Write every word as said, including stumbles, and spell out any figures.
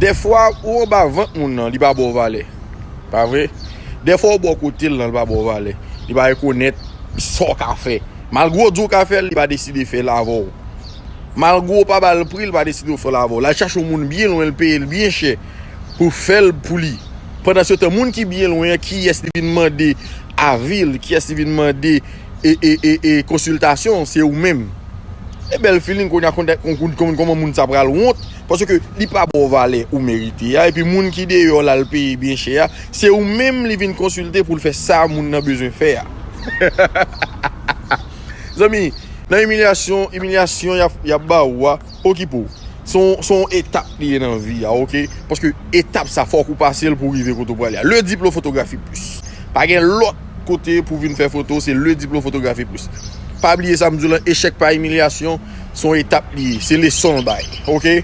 Dèfwa, ou anba vant moun nan, li pa ba w valè. Pa vre? Dèfwa, ou bò kote l lan, li pa ba w valè. Li pa rekonèt sa w ka fè. Malgre w di w ka fè l, li pa deside fè l avè w. Malgre w pa ba l pri, li pa deside fè l avè w. L al chache yon moun byen lwen, l peye l byen chè pou fè l pou li. Pandansetan, moun ki byen lwen an, kiyès li vin mande avi l, kiyès li vin mande e, e, e, e konsiltasyon, se ou menm. E bèl feeling kounye a, konn, konn, konn, kòman moun sa pral wont, paske li pa ba w valè ou merite a, epi moun ki deyò la l peye byen chè a, se ou menm li vin konsilte pou l fè sa moun nan bezwen fè a. Zanmi, nan imilyasyon, imilyasyon y ap, y ap ba ou a, okipe w. Se yon, se yon etap li ye nan vi a, oke? Paske etap sa, fòk ou pase l pou w rive kote w prale a. Le diplôme photographie plus. Pa gen lòt kote pou vin fè foto, se le diplôme photographie plus. Pa bliye sa m di w lan, echèk pa imilyasyon, se yon etap li ye. Se leson l bay, oke?